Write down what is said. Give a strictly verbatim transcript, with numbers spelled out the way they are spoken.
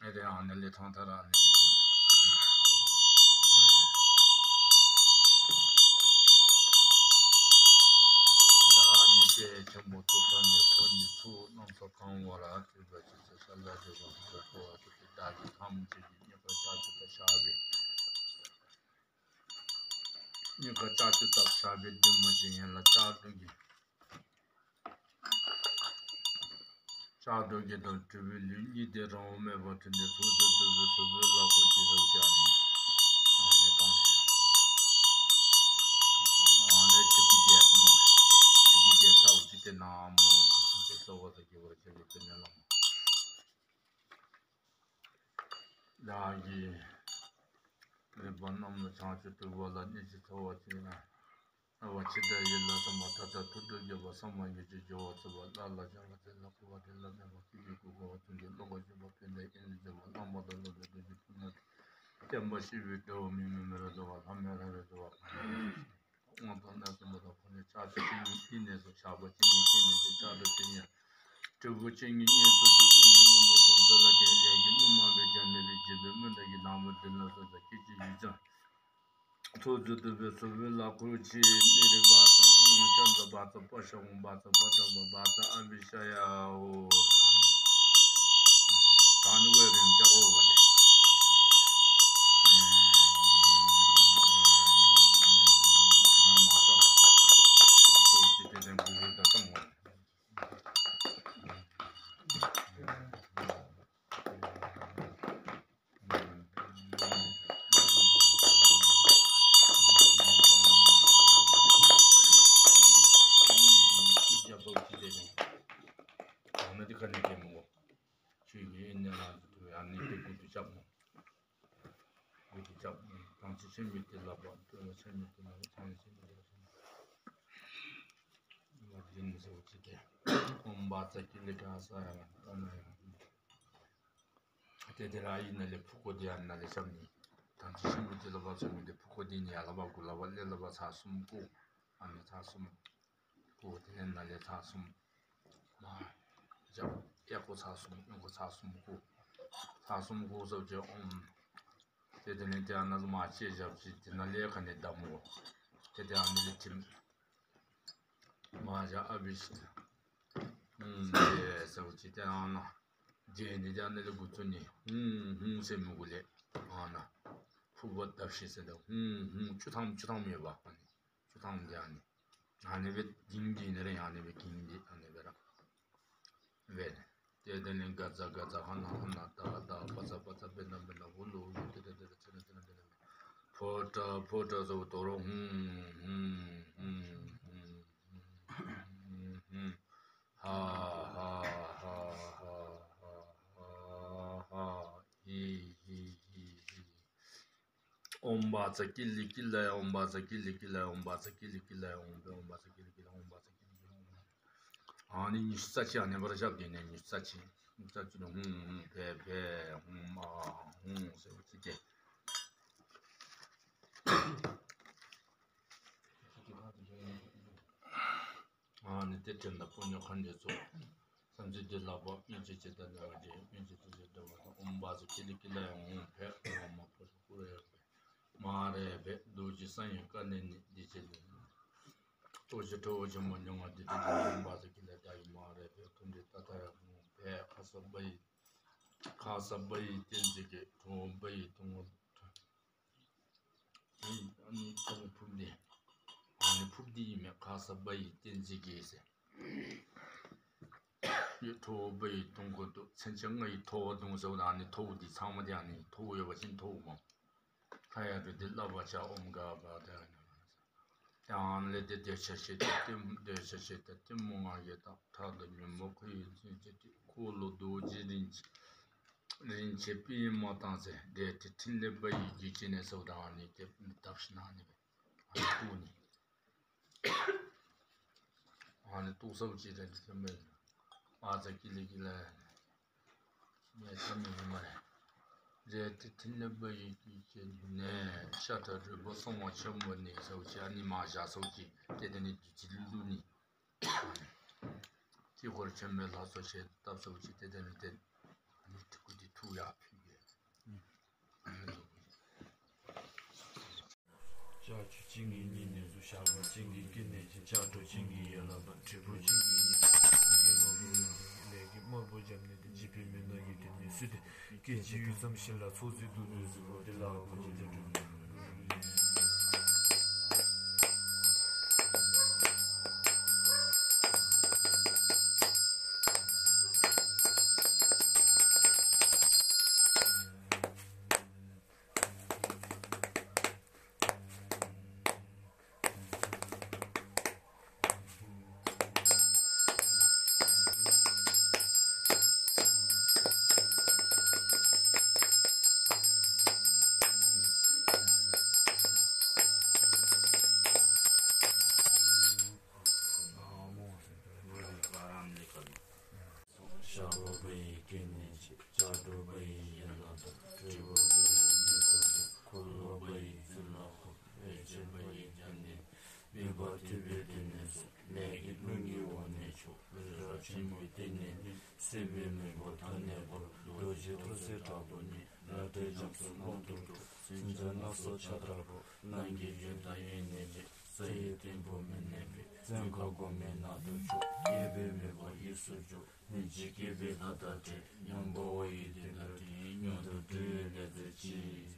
ཨེ་རེད། ཨ་ནི་ལས་ཐང་ཐ་ར་ནི། བདག་ཉིད་དེ་ཆེན་པོ་ཐུགས་ཁ་ནས་ཁོ་ཉིད་ཚུར་གནམ་ས་གང་བ་ལ་ཐུག་པ་ཅི་ཚེ་ས་ལ་རེ་བ་འདོད་པ་བ་ཐུག་པའི་བདག་གི་ཐམས་ཅད་ཀྱི་སྙིང་ག་ལྕགས་ཀྱུ་དང་ཞགས་པའི་སྙིང་ག་ལྕགས་ཀྱུ་དང་ཞགས་པའི་མདུན་མ་ཅན་ཡན་ལ་ལྕགས་སྒྲོག་གི་ལྕགས་སྒྲོག་གི་དང་གྲུབ་པའི་ལུས་གཉིས་ཏེ་རང་དབང་མེད་པར་ཐིམ་ནས་ཚུར་འདུས་བཏུད་པའི་གཟུགས་པོའི་ལ་ཁོ་ཅི་རུ་བྱ་ནས་ཨ་ནི་བཏང་ནས་ཨ་ནི་གྲི་གུ་རྒྱལ་མོ་གྲི་གུ་རྒྱལ་ཚ་བོ་ཅི་སྟེ་ན་མོ་ཅི་སྟེ་གསོལ་བ་དང་རྒྱུ་བར་བྱ་བའི་དེ་ནས་ལ་མོ། བདག་གིས་རིག་པ་རྣམས་ལ་བྱང་ཆུབ་སྒྲུབ་པ་ལ་གནས་ཕྱིར་འཚོ་བ་ཅན་ན། ཨ་བ་ཕྱི་དགྲ་ཡི་ལ་སོགས་མ་ཐ་ཐ་ཐུགས་སྒྲུབ་བརྒྱབ་པ་སངས་མ་རྒྱས་ཀྱི་སྦྱོར་བ་ཚུལ་བ་བླ་ལ་སྦྱར་བ་དེ་ལ་གུས་པ་དེ་ལ་སྨད་པ་ཀུན་གྱི་གོ་གོ་བ་ཀུན་གྱི་བློ་ཁ་ཞུགས་པ་ཕན་བདེ་ཡིན་ལ་སྦྱོར་བ་བླ་མ་དང་སློབ་དཔོན་དོན་གྱི་ཕུགས་ན་བསྟན་པ་ཤེས་པའི་དགྲ་བོ་མི་མི་མི་རུ་བཟློག་པ་ལྷ་མི་ལྷ་རུ་བཟློག་པ་གང་ཡིན་དབང་ཐང་གནས་གསུམ་པ་དང་ཁོ་ནས་ཕྱག་ཆེན་གྱི་ནས་སུ་ཕྱག་པ་ཅན་གྱི་ནས་སུ་ཕྱག་རྡོ་ཆེན་ཡང་སྤྲུལ་སྐུ་ཅན་གྱི་གཉེན་སུ་སྤྲུལ་སྐུ་མི་མངོན་པ་སྟོང་གསལ་ལ་གན་ལས་ཀྱི་སྣུམ་མ་བའི་སྦྱར་ནས་པའི་རྗེ་བའི་སྨོན་འདུན་གྱི་ནང་མོ་འདི་ལ་སོགས་པ་སྐད་ཅིག་ཡུད་ཙམ། ཐུགས་རྗེ་བསྟོད་པའི་ཚོགས་པའི་ལ་ཁུར་ཆེ་ནི་རི་བ་ཙ་ཨང་ཤ་འཛོ་བ་ཙ་པ་ཤ་འོང་བ་ཙ་པ་ཏ་བ་བ་ཙ་ཨ་བི་ཤ་ཡ་འོ། ད་ནི་ཝེ་རིམ་ཇག་རོ་བ་ལེ། ང་མ་ཤོག་ཁུ་ཅི་དེ་དེ་འགུལ་འགུལ་ད་བཏང་བ། ཨོཾ་བཛྲ་ཀཱི་ལི་ཀ་ས་ཡ་ཏ་ན་ཡ། དེ་དེ་ར་ཡིན་ན་ལས་ཕུག་གོ་དེ་ཡ་ན་ལས་ཤམ་ནི། དང་ཅི་ཤམ་དེ་ལ་བ་ཚོ་མི་དེ་ཕུག་གོ་དེ་ནི་ཡ་ལ་བ་གུ་ལ་བ་ལེ་ལ་བ་ཚ་གསུམ་གོ། ཨ་ནི་ཚ་གསུམ་གོ་དེ་ན་ལས་ཚ་གསུམ། མ་ཇ་ཡ་གོ་ཚ་གསུམ་ཡོང་གོ་ཚ་གསུམ་གོ། ཚ་གསུམ་གོ་ཟབ་ཅེ་ཨོཾ། དེ་དེ་ནས་དེ་ཨ་ན་ལ་མ་ཅེ་ཞབས་ཅི་དེ་ན་ལས་ཁ་ནས་བདམ་གོ། དེ་དེ་ཨ་ནི་ལས་ཐིམ། མ་ཇ་ཨ་བི་ཤི། ཧུང་ཟེར་ཟེར་བ་ཅི་སྟེ་ཨ་ན། རྗེས་ནི་ཨ་ན་ལས་འགོ་བཙུགས་ནི་ཧུང་ཧུང་ཟེར་མི་དགོས་ལེ། ཨ་ན། ཕུག་པ་བརྡབ་ཤིང་ཟེར་ཏེ་ཧུང་ཧུང་བཅུ་ཐམ་བཅུ་ཐམ་ཡོད་པ། ཨ་ནི་བཅུ་ཐམ་དེ་ཨ་ནི། ཨ་ནི་བེ་དིང་དིང་ནི་རེ་ཨ་ནི་བེ་དིང་དི་ཨ་ནི་བེ་ར། བེ་ནི། དེ་དེ་ནི་ག་ཛ་ག་ཛ་ཧ་ན་ཧ་ན་ད་ག་ད་པ་ཚ་པ་ཚ་བེ་ན་བེ་ན་ཧུ་ལུ་ཧུ་ལུ་དེ་དེ་དེ་དེ་ཚེ་ན་དེ་ན་དེ་ན་བེ་ན། ཕོ་ཏྲ་ཕོ་ཏྲ་ཟོ་དོ་རོ་ཧུང་ཧུང་ཧུང་ཧུང་ཧུང་ཧ་ཧ་ཧ་ཧ་ཧ་ཧ་ཧི་ཧི་ཧི་ཧི། ཨོཾ་བཛྲ་ཀཱི་ལི་ཀཱི་ལ་ཡ། ཨོཾ་བཛྲ་ཀཱི་ལི་ཀཱི་ལ་ཡ། ཨོཾ་བཛྲ་ཀཱི་ལི་ཀཱི་ལ་ཡ། ཨོཾ་བཛྲ་ཀཱི་ལི་ཀཱི་ལ་ཡ། ཨོཾ་བཛྲ་ཀཱི་ལི་ཀཱི་ལ་ཡ། ཨོཾ་བཛྲ་ཀཱི་ལི་ཀཱི་ལ་ཡ། ཨོཾ་བཛྲ་ཀཱི་ལི་ཀཱི་ལ་ཡ། ཨ་ནི་ཉི་ཤུ་རྩ་གཅིག་ཨ་ནི་བར་ཞབས་དེ་ནས་ཉི་ཤུ་རྩ་གཅིག་ཉི་ཤུ་རྩ་གཅིག་ནི་ཧུང་ཧུང་ཕེ་ཕེ་ཧུང་མ་ཧུང་ཟེར་བ་ཅི་སྟེ། ཨ་ནི་དེ་དྲན་དང་པོ་ཉོ་ཁན་དེ་ཚོ། སམ་སི་ཏི་ལ་བ་སྨིན་བྱེད་ཇི་ལྟར་ནི་བ་ཇི་སྨིན་བྱེད་དུ་ཇི་ལྟར་བ་དང་། ཨོཾ་བཛྲ་ཀཱི་ལི་ཀཱི་ལ་ཡ། ཧུང་ཕེ་ཧུང་མ་ཕོ་ཤ་ཀུ་རེ་ཕེ་མ་རེ་ཕེ་རྡོ་རྗེ་ས་ཡི་ཀ་ནས་ནི་འདི་བྱེད་ལས། ལྟོ་ཆེ་ཁྲོ་བོ་ཆེན་མོ་མྱོང་བ་འདི་དུ་ཇི་ཨོཾ་བཛྲ་ཀཱི་ལ་ད་ཡི་མ་རེ་ཕེ་ཐུན་དྲི་ཏ་ཐ་ཡ་ཧུང་ཕེ་ཁ་ས་བ་ཡི་ཁ་ས་བ་ཡི་བསྟན་འཛིན་གྱི་ཁྲོ་བོ་བ་ཡི་དུང་བ། ཨ་ནི་ཁ་ནི་ཕུག་འདི། ཨ་ནི་ཕུག་འདི་ཡིན་མེད་ཁ་ས་བ་ཡི་བསྟན་འཛིན་གྱི་ཟེར། ཡི་ཁྲོ་བོ་བ་ཡི་དུང་ཁོ་དུ་མཚན་ཆེ་ལྔ་ཡི་ཐོ་བ་དུང་ཟེར་བ་ཨ་ནི་ཐོ་བོ་འདི་ཚང་མ་དེ་ཨ་ནི་ཐོ་བོ་ཡོད་པ་ཅིན་ཐོ་བོ་མ། ཁ་ཡ་རུ་འདི་བསླབ་པ་བྱ་ཨོཾ་ག་བ་དེ་ཨ་ནི། ཡང་ལས་དེ་འདོད་ཆགས་ཞེ་སྡང་གཏི་འདོད་ཆགས་ཞེ་སྡང་གཏི་མུག་ང་རྒྱལ་དང་ཕྲག་དོག་ཉོན་མོངས་ཁོ་ཡི་ཚུན་ཆད་དེ་འཁོར་ལོ་རྡོ་རྗེ་རིན་ཆེན་རིན་ཆེན་པདྨ་དང་ཚེ་འདས་དེ་ཕྲིན་ལས་བ་ཡི་རྒྱུད་ཅན་ནས་སོ་དང་ནི་དེ་བཏབ་ཤི་ན་ནི་ཨ་ནི་ཏུ་ནི་ཨ་ནི་ཏུ་སབ་ཅི་རེད་དེ་མེད་ཨ་ཙ་ཀི་ལི་ཀི་ལ་ཡ་ནི། ངས་ཐ་མི་ཉི་མ་རེད། རེད་དེ་ཐིམ་ལེན་པ་ཡི་རྒྱུད་ཀྱི་ནས་ཤ་ཁྲག་རུས་པ་གསང་བ་ཆེན་མོ་ནས་ཟེར་བ་ཅིག་ཨ་ནི་མ་བཞག་ཟེར་བ་ཅིག་དེ་དེ་ནི་བདུད་རྩི་ལུ་ནི། དེ་ཁོར་ཆེན་མོའི་ལྷ་ཚོགས་ཞེས་བཏབ་ཟེར་བ་ཅིག་དེ་དེ་ནི་དེ། ཨ་ནི་ཐུགས་ཀྱི་ཐུགས་ཡག་ཕུལ། ལྕགས་ཀྱུ་གཅིན་གྱིས་བསྙེན་ནས་སུ། ཞགས་པ་གཅིན་གྱིས་བསྐྱེད་ནས་ཀྱི། ལྕགས་སྒྲོག་གཅིན་གྱིས་ཡན་ལག་པ། དྲིལ་བུ་གཅིན་གྱིས་བསྙེན་ནས་ཀུན་གྱི་དམག་དཔུང་ལས་ཀྱི་དམར་པོ་བརྒྱབ་ནས་ཏེ། འཇིགས་པའི་མི་སྣ་ཡིས་དེ་ནས་བསུས་ཏེ། སྐད་ཅིག་ཡུད་ཙམ་ཞིག་ལ་ཚོགས་རྫས་བདུད་རྩི་བཟུང་བ་དེ་ལ་བུ་ཅན་དེ་སྒྲོལ། ཞགས་པ་པ་ཡིས་བསྐྱེད་ནས་ཀྱི། ལྕགས་སྒྲོག་པ་ཡིས་ཡན་ལག་དང་། དྲིལ་བུ་པ་ཡིས་ཉེས་སོགས་ཀྱི། འཁོར་ལོ་པ་ཡིས་བཙུན་ལ་འཁོར། བེ་ཅོན་པ་ཡིས་བརྒྱན་ནས། སྨིན་པ་ཐེབས་པའི་སྟེང་ནས་སུ། ནད་ཀྱི་རླུང་གིས་འོག་ནས་འཕྱོ། རི་རབ་ཆེན་པོའི་སྟེང་ནས་ནི། སྲིད་པའི་མེ་འབར་མཐའ་ནས་བོར། རྡོ་རྗེ་ཐོད་སྲིན་དྲག་པོ་ནི། རལ་གྲིའི་རྒྱ་མཚོ་ཀློང་དུ་འཁྲུགས། མཚོན་ཆ་སྣ་ཚོགས་ཕྱག་དར་པོ། རྣམ་རྒྱལ་གཡུལ་དང་གཡུལ་ནས་ཀྱི། རྩ་ཡི་ཐིམ་ཕུག་མི་གནས་པའི། བཙོན་ཁང་སྒོ་མའི་ནང་དུ་འཇུག་སྐྱེས་པའི་མེ་འབར་གཡས་སུ་རྒྱུག་སྨིན་བྱེད་སྐྱེས་པའི་ལྷ་དང་འདྲེས། ཉམས་པ་བ་ཡི་དོན་དང་འདྲེས། མྱུར་དུ་སྒྲོལ་བའི་ལས་མཛད་ཅིག